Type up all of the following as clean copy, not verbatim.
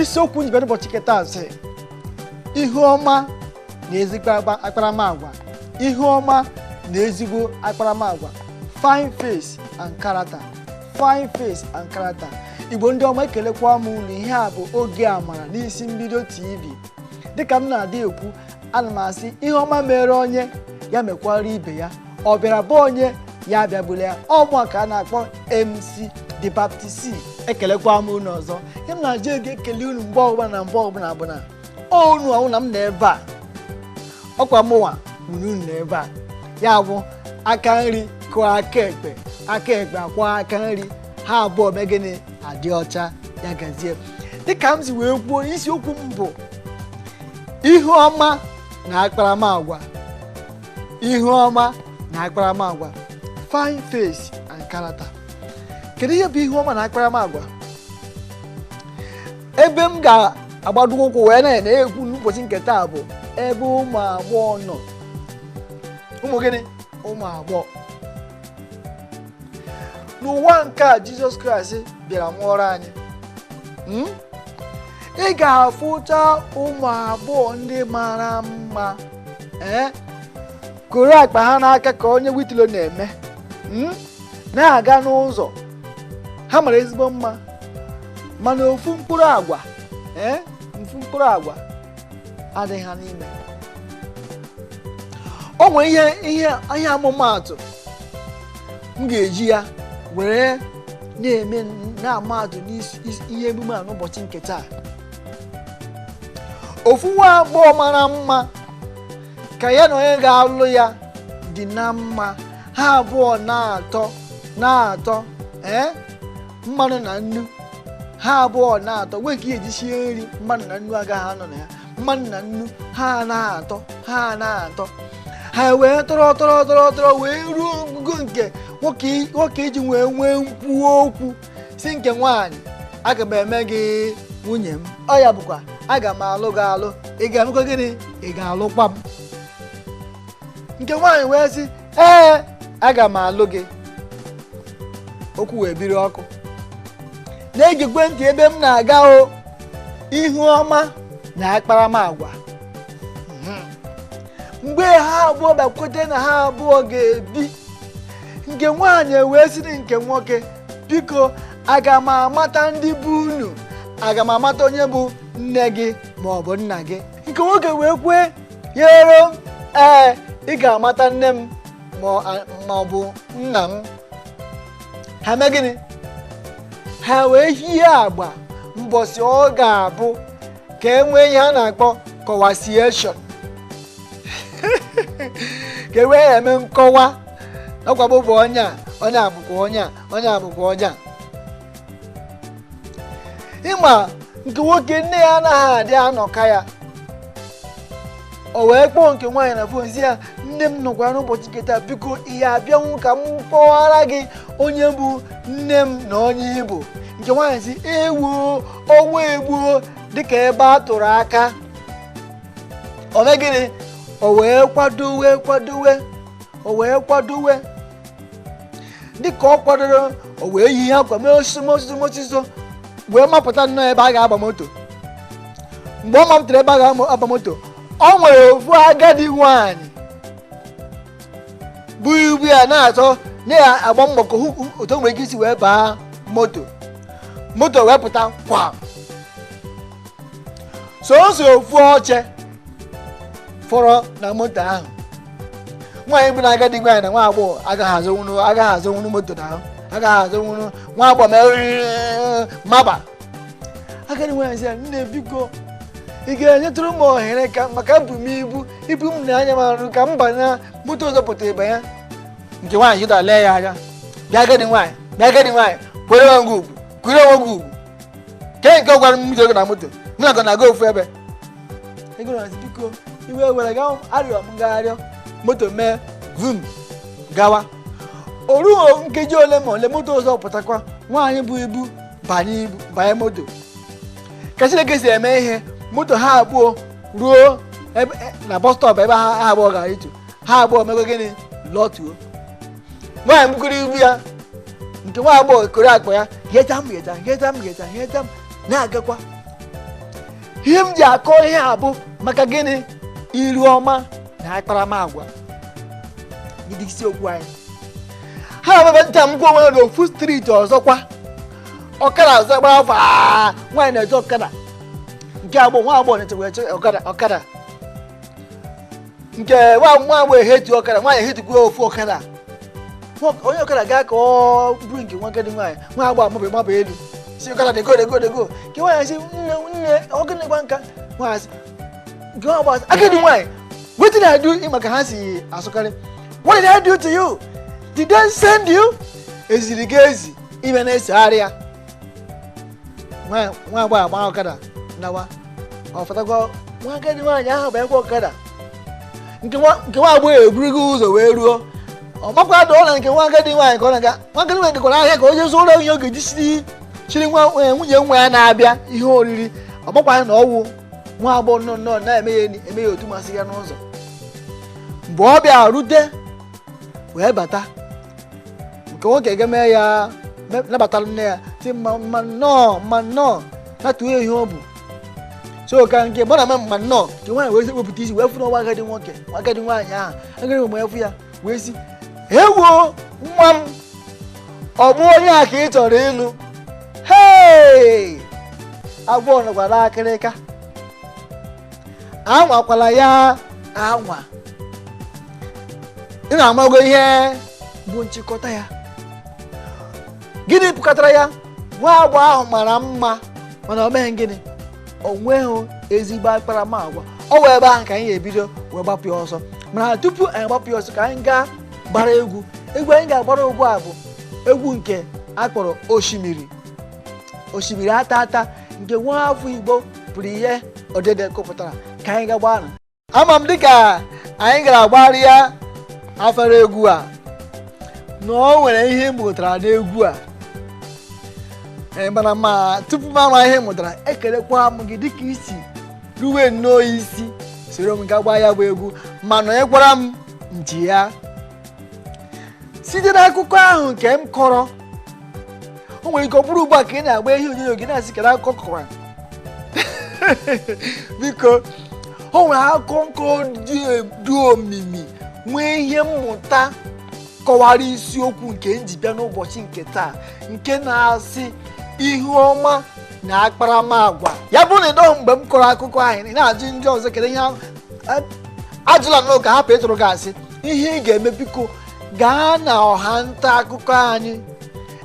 Isiokwu m ji bịa n'ụbọchị nke taa sị ihu ọma na ezigbo akparamagwa. Ihu ọma na ezigbo akparamagwa. Fine face and character. Fine face and character. Igbo ndị ọma, ekelekwa m unu. Ihe a bụ Oge Amara n'Isi Mbido TV. Dịka m na-adị ekwu, ana m asị ihe ọma mere onye, ya mekwara ibe ya. Ọ bịara bụ onye ya abịagbula ya. Ọmụ ka a na-akpọ MC The Baptist. Ekelekwa m unu ọzọ. Ihe m na-aja ego ekele unu mgbe ọbụla na mgbe ọbụla bụ na unu ọwụ na m na ebe a, ọkwa mụnwa nwere unu n'ebe a. Ya bụ aka nri kụọ aka ekpe, aka ekpe akwa aka nri, ha abụọ mee gịnị? Adị ọcha. Ya gazie. Dịka m si wee kwuo, isiokwu m bụ ihu ọma na akparamagwa. Ihu ọma na akparamagwa, fine face and character. Kedu ihe bụ ihu ọma na akparamagwa? Ebe m ga-agbado ụkwụ wee na-ekwu n'ụbọchị nke taa bụ ebe ụmụ agbọghọ nọ. Ụmụ gịnị? Ụmụ agbọghọ. N'ụwa nke a Jizọs Kraịst bịara nwụọrọ anyị, ị ga-afụcha ụmụ agbọghọ ndị mara mma, ee, koro akpa ha n'aka ka onye witilo na-eme, na-aga n'ụzọ. Ha mara ezigbo mma, mana ofu mkpụrụ agwa, ee, ofu mkpụrụ agwa adịghị ha n'ime. O nwere ihe amụmaatụ m ga-eji ya were na-eme na-amaatụ n'isi ihe emume a n'ụbọchị nke taa. Ofu nwa agbọghọ mara mma ka ya na onye ga-alụ ya dị na mma. Ha abụọ na-atọ na-atọ, ee, mmanụ na nnu. Ha abụọ na-atọ nwee nke eji sie nri, mmanụ na nnu agaghị anọ na ya. Mmanụ na nnu, ha na-atọ, ha na-atọ. Ha wee tọrọ tọrọ tọrọ tọrọ wee ruo ogugo nke nwoke iji wee nwee nkwuo okwu si nke nwaanyị, "Aga m eme gị nwunye m." Ọ ya bụkwa, "Aga m alụ gị alụ, ị ga-emekwa gịnị? Ị ga-alụkwa m?" Nke nwaanyị wee sị, "Ee, aga m alụ gị." Okwu wee biri ọkụ. Na-egekwe ntị ebe m na-aga o. Ihu ọma na akparamagwa. Mgbe ha abụọ bịakwute na ha abụọ ga-ebi, nke nwaanyị wee sịrị nke nwoke, "Biko, aga m amata ndị bụ unu? Aga m amata onye bụ nne gị ma ọ bụ nna gị?" Nke nwoke wee kwee yero, "Ee, ị ga-amata nne m ma ọ bụ nna m." Ha mee gịnị? Ha wee hie agba mbọsị ọ ga-abụ ka e nwee ihe a na-akpọ kọwasieshọn, ka e wee eme nkọwa ọkwa bụ onye a, onye a bụkwa onye a, onye a bụkwa onye a. Ịma nke nwoke, nne ya anaghị adị anọka ya. O wee kpọọ nke nwaanyị na phone, si ya, "Nne m nọkwa n'ụbọchị nke taa. Biko, ihe abịanwụ ka m kpọwara gị onye bụ nne m na onye ịbụ." Nke nwaanyị si, "Ewuo, ọnwa egbuo." Dịka ebe a tụrụ aka, o mee gịnị? O wee kwadowe, kwadowe, o wee kwadowe. Dịka ọ kwadoro, o wee yi akwa, mee osisi, mee osisi, mee osisi, wee mapụta nnọọ ebe a ga-aba moto. Mgbe ọ mapụtara ebe a ga-aba moto, ọ nwere ofu agadi nwanyị bụ ibu ya na-atọ na-agba mbọ ka hụ otu o nwere ike isi wee baa moto. Moto wee pụta kwa sọsọ ofu oche fọrọ na moto ahụ. Nwaanyị bụ na agadi nwaanyị na nwa agbọghọ agaghị azọnwuru moto na ahụ, agaghị azọnwuru. Nwa agbọghọ mere maba. Agadi nwaanyị sị ya, "Nne, biko, ị ga-enyetụrụ m ohere ka maka ebu m ibu, ibu m na anya m arụ ka m banye moto ọzọ pụta ịbanye." Nke nwaanyị jụta lee ya anya. "Bịa, agadi nwaanyị, bịa, agadi nwaanyị, kwere onwe gị ugwu, kwere onwe gị ugwu. Ke nke ọ gwara m ije na moto, mụ na gị na-aga ofu ebe ego na biko, iwe were ga arịọ m gagharịọ." Moto mee vum gawa. O ruo nkeji ole ma ole, moto ọzọ pụtakwa. Nwaanyị bụ ibu banye, ibu banye moto. Ka Chineke si eme ihe, moto ha abụọ ruo ebe na bus stop ebe ha abụọ gara itu. Ha abụọ mego gịnị? Lọtuo. Nwaanyị bukọrọ ibu ya, nke nwa agbọghọ koro akpa ya, ghetam ghetam ghetam ghetam ghetam, na-agakwa. Ihe m ji akọ ihe a bụ maka gịnị? Iru ọma na akparamagwa. Gịdị isiokwu anyị ha na-ababa nta m gwa onwe ya n'ofu street ọzọkwa. Ọkada ọzọ gbara afọ aa, nwaanyị na-eje ọkada nke agbọghọ, nwa agbọghọ na-echekwa eche ọkada, ọkada nke nwa agbọghọ ehetu ọkada, nwaanyị ehetukwa ofu ọkada. Onye ọkada gaa ka ọ bụrụ nke nwa agadi nwaanyị, nwa agbọghọ mabụ mabụ elu, si ọkada dego dego dego. Nke nwaanyị sị, "Nne, nne, ọ gịnị gwa nka?" Nwaanyị sị, nke nwa agbọghọ sị, "Agadi nwaanyị, wetin I do?" Maka ha si asụkarị, "What did I do to you? Did they send you?" Eziri gị ezi ime na-esegharị ya. Nwa agbọghọ agba ọkada nawa, ọ fọtakwa nwa agadi nwaanyị ahụ banyekwa ọkada nke nwa agbọghọ eburugo ụzọ wee ruo. Ọ makwa dụọ na nke nwa agadi nwaanyị ka ọ na-aga. Nwa agadi nwaanyị gakwara ahịa ka o jee zụrụ ihe ọ ga-eji siri chiri nwa nwunye nwa ya na-abịa ihe oriri. Ọ makwa na ọwụ nwa agbọghọ nọ nnọọ na-eme ya enyi, eme ya otu masị ya n'ụzọ. Mgbe ọ bịa rute wee bata, nke nwoke ga-eme ya nabatara nne ya, sị mma mma nnọọ, mma nnọọ, natuo ihe ọ bụ so ka nke mụ na mma nnọọ. Nke nwaanyị wee wepụta isi wee fụ na ọnwa agadi nwoke, nwa agadi nwaanyị ahụ, agadi nwe fụ ya wee sị, "Ewo, nwa m, ọ bụ onye a ka ị chọrọ ịlụ?" Hei, agwọ nọkwara akịrịka, anwakwala ya anwa. Ị na-amago ihe bụ nchịkọta ya. Gịnị pụkọtara ya? Nwa agbọghọ ahụ mara mma, mana o meghị gịnị? O nweghị ezigbo akparamagwa. Ọ wee ebe ahụ ka anyị ga-ebido wee gbapụ ya ọsọ. Mana tupu anyị gbapụ ya ọsọ, ka anyị gaa gbara egwu. Egwu anyị ga-agbara ugbu a bụ egwu nke a kpọrọ Osimiri, Osimiri Ata Ata, nke nwa afọ Igbo pụrụ ihe odede kụpụtara. Ka anyị ga gbaa. Ama m dịka anyị gara gbarịa afere egwu a na o nwere ihe ị mụtara n'egwu a. Ee, mana ma tupu m ama ihe ị mụtara, ekelekwa m gị dịka isi ruwe nnọọ isi soro m ga gbaa ya bụ egwu, ma nọnyekwara m nji ya site n'akụkọ ahụ nke m kọrọ. O nwere ike ọ bụrụ ugbu a ka ị na-agba ihe onyonyo gị na-asị, "Kedu akụkọ kọrọ?" Biko, o nwere akụkọ nkọ dị omimi, nwee ihe mmụta kọwara isiokwu nke m ji bịa n'ụbọchị nke taa, nke na-asị ihu ọma na akparamagwa. Ya bụrụ na ịdọghị mgbe m kọrọ akụkọ ahụ, ị na-ajụ ndị ọzọ kedu ihe ahụ, ajụla nnọọ ka hapụ ịtụrụ gị asị. Ihe ị ga-eme, biko gaa na ọha nta akụkọ anyị,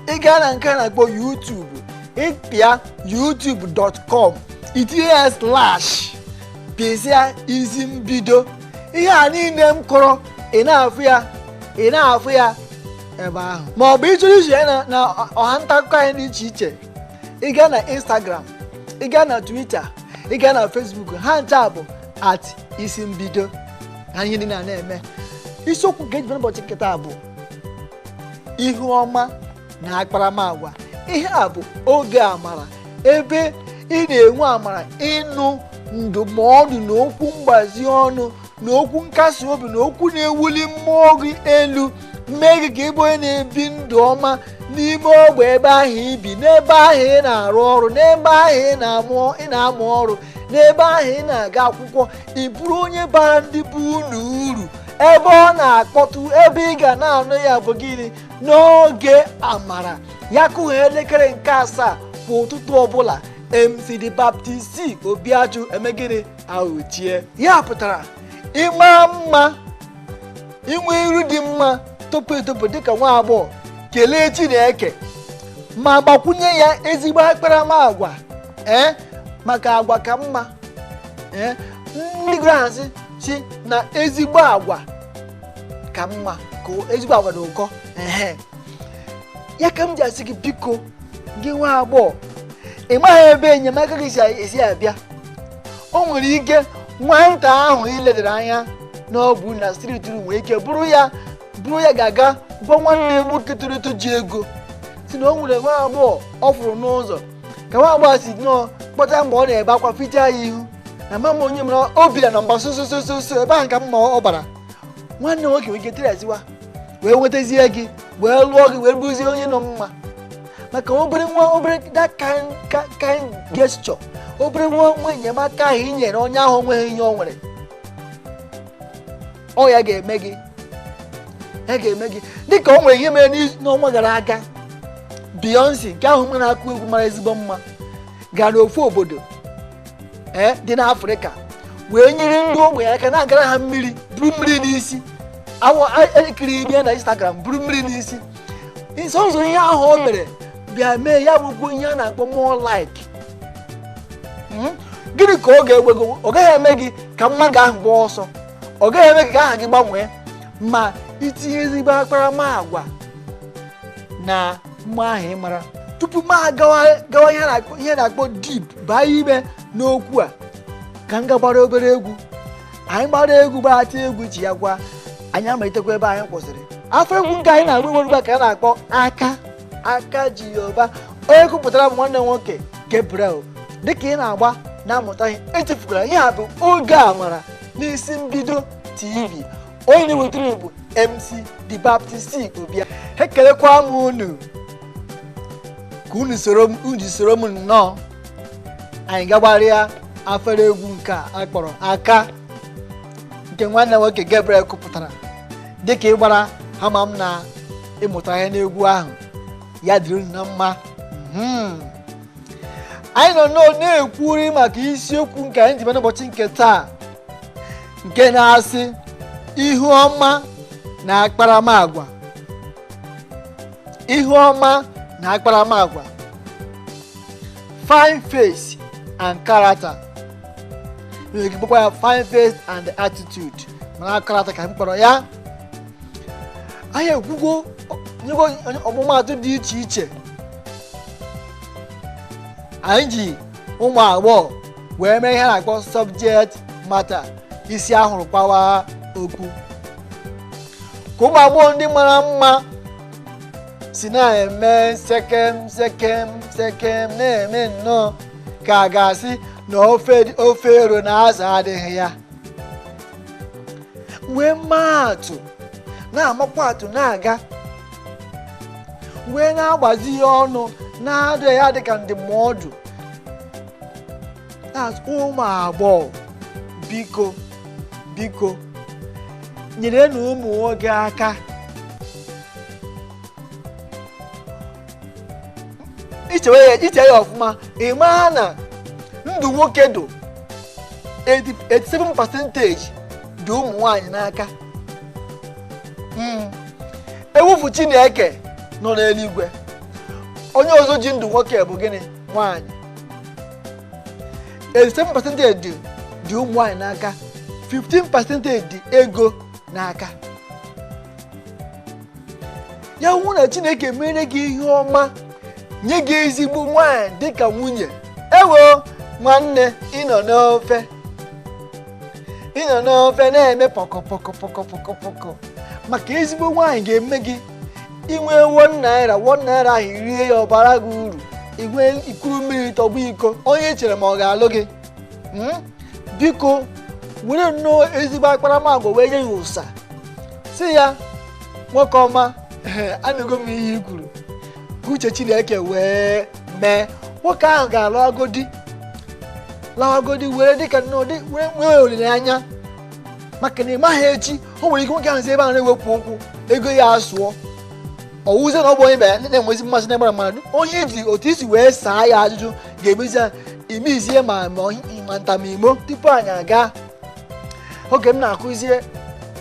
ị gaa na nke a na-akpọ YouTube, ịpịa youtube.com, itinye ya slash, pịsịa isi mbido, ihe a niile m kọrọ ị na-afụ ya, ị na-afụ ya ebe ahụ. Ma ọ bụ ịchọrọ iso ya na ọha nta akụkọ anyị dị iche iche, ị gaa na Instagram, ị gaa na Twitter, ị gaa na Facebook, ha ncha bụ @isimbido na ihe ndị na-eme. Isiokwu nke eji n'ụbọchị nkịta bụ ihu ọma na akparamagwa. Ihe a bụ oge amara, ebe ị na-enwe amara ịnụ ndụmọdụ na okwu mgbazi ọnụ na okwu nkasi obi na okwu na-ewuli mmụọ gị elu, mee gị ka ị bụ onye na-ebi ndụ ọma n'ime ogbe ebe ahụ ibi, n'ebe ahụ ị na-arụ ọrụ, n'ebe ahụ ị na-amụ ọrụ, n'ebe ahụ ị na-aga akwụkwọ. Ị bụrụ onye bara ndị bụ unu uru ebe ọ na-akpọtụ, ebe ị ga na-anụ ya bụ gịnị? N'oge amara ya kụghị elekere nke 7 kwa ụtụtụ ọbụla, MC The Baptist C Obiaju eme gịnị? Ahụchie ya. Pụtara ịma mma, inwe iru dị mma, topu etopu dịka nwa agbọghọ, kelee Chineke ma gbakwunye ya ezigbo akparamagwa. Ee, maka agwa ka mma. Ee, ndị gụrụ si na ezigbo agwa ka mma, ka ezigbo agwa dị ụkọ. Ehe, ya ka m ji asị gị, biko, gị nwa agbọghọ, ị maghị ebe enyemaka gị si esi abịa. O nwere ike nwata ahụ ị ledara anya n'ọbụ na street nwere ike bụrụ ya ga-aga gwa nwanne nwoke toro eto ji ego si na o nwere nwa agbọghọ ọ fụrụ n'ụzọ, ka nwa agbọghọ si nnọọ kpọta mgbe ọ na-ebe akwa, fichaa ya ihu na mama onye mere o bi na nọmba so so so so so ebe ahụ ka mma ọ bara. Nwanne nwoke nwere ike tịrịziwa wee nwetazie gị, wee lụọ gị, wee bụrụzie onye nọ mma, maka obere nwa obere that kind gesture, Obere nwa enyemaka ahụ i nyere onye ahụ onweghị ihe o nwere, ọ ya ga-eme gị, ya ga-eme gị. Dịka o nwere ihe mere n'ọnwa gara aga, Beyonce nke ahụ mara akụ egwu mara ezigbo mma gara ofu obodo dị n'Afrịka wee nyere ndị ogbenye aka na-agara ha mmiri, buru mmiri n'isi. Awọ ekiri ime na Instagram, buru mmiri n'isi. Nsọ ihe ahụ o mere bịa mee ya bụkwa ihe a na-akpọ more like. Gịnị ka ọ ga-ewego? Ọ gaghị eme gị ka mma gị ahụ gbaa ọsọ, ọ gaghị eme gị ka aha gị gbanwee, ma itinye ezigbo akparamagwa na mma ahụ ị mara. Tupu m agawa gawa ihe na-akpọ deep baa ime n'okwu a, ka m ga gbara obere egwu. Anyị gbara egwu, gbata egwu ji ya gwa anyị amalitekwa ebe anyị kwụsịrị. Afọ egwu nke anyị na-agba egwu ugbu a ka a na-akpọ Aka Aka Jehova. Onye kụpụtara bụ nwanne m nwoke Gabriel. Dịka ị na-agba na-amụta ihe, echefukwara ihe a bụ Oge Amara n'Isi Mbido TV. Onye na-ewetara bụ MC The Baptist Obia. Ekelekwa m unu ka unu soro m, unu soro m nnọọ. Anyị gagbarịa afere egwu nke a akpọrọ Aka, nke nwanne nwoke Gabriel kụpụtara. Dịka ị gbara ama m na ịmụta ihe n'egwu ahụ, ya dịrị unu na mma. Anyị nọ nnọọ na-ekwuri maka isiokwu nke anyị ji bịa n'ụbọchị nke taa, nke na-asị ihu ọma na akparamagwa. Ihu ọma na akparamagwa, fine face and character. Nwere ike kpọkwa ya fine face and attitude, mana character ka m kpọrọ ya. Anyị ekwugo, nyego ọmụmaatụ dị iche iche. Anyị ji ụmụ agbọghọ wee mee ihe a na-akpọ subject matter, isi ahụrụ kwawa okwu, ka ụmụ agbọghọ ndị mara mma si na-eme sekem sekem sekem, na-eme nnọọ ka a ga-asị na ofe ero na azụ adịghị ya. Wee maa atụ, na-amakwa atụ, na-aga wee na-agbazi ya ọnụ, na-adụ ya dịka ndụmọdụ na ụmụ agbọghọ, biko biko, nyerenụ ụmụ nwoke aka. Ichewe ya, iche ya ọfụma, ị maa na ndụ nwoke dụ 87 percentage dị ụmụ nwanyị n'aka. Ewufu Chineke nọ n'eluigwe, onye ọzọ ji ndụ nwoke bụ gịnị? Nwaanyị. 87 percentage dị ụmụ nwanyị n'aka, 15 percentage dị ego n'aka. Ya hụ na Chineke mere gị ihe ọma, nye gị ezigbo nwaanyị dịka nwunye, ewo nwanne, ịnọ n'ofe na-eme pọkọ pọkọ pọkọ pọkọ pọkọ, maka ezigbo nwaanyị ga-eme gị inwe ₦1, ₦1 ahụ rie ya, ọbara gị uru. Inwe ikuru mmiri tọgbọ iko, onye chere ma ọ ga-alụ gị. Biko were nnọọ ezigbo akparamagwa wee nye ya ụsa, si ya, nwoke ọma, anụgo m ihe i kwuru, ka uche Chineke wee mee. Nwoke ahụ ga-alụagodi lawagodi were dịka nnọọ dị were nwee olileanya, maka na ị maghị echi. O nwere ike nwoke ahụ si ebe ahụ na-ewepụ ụkwụ, ego ya asụọ, ọwụzie na ọ bụ onye bịara na-enwezi mmasị na-egbara mmadụ. Onye ji otu isi wee saa ya ajụjụ ga-emezi ya imizie ma ntamimo. Tupu anyị aga, oge m na-akụzie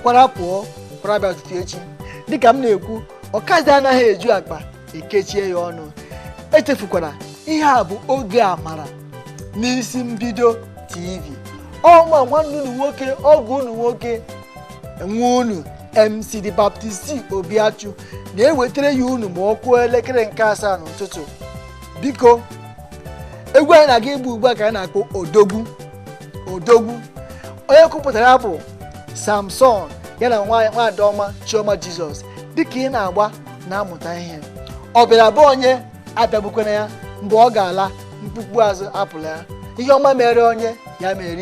kwara pụọ kwara bịa ụtụtụ echi, dịka m na-ekwu, ọkazi anaghị eju akpa ekechie ya ọnụ. Echefukwara ihe a bụ Oge Amara n'Isi Mbido TV. Ọnwa nwanne unu nwoke, ọgwụ unu nwoke, nwe unu MC The Baptist Obiachu na-ewetara ya unu ma ọ kụọ elekere nke 7 n'ụtụtụ. Biko, egwu anyị na-aga igbu ugbu a ka anyị na-akpọ Odogwu. Odogwu onye kwupụtara bụ Samson, ya na nwaadaọma Chioma Jizọs. Dịka ị na-agba na-amụta ihe, ọ bịara bụ onye abịagbukwana ya mgbe ọ ga-ala mkpukpu azụ apụla ya. Ihe ọma mere onye ya mere.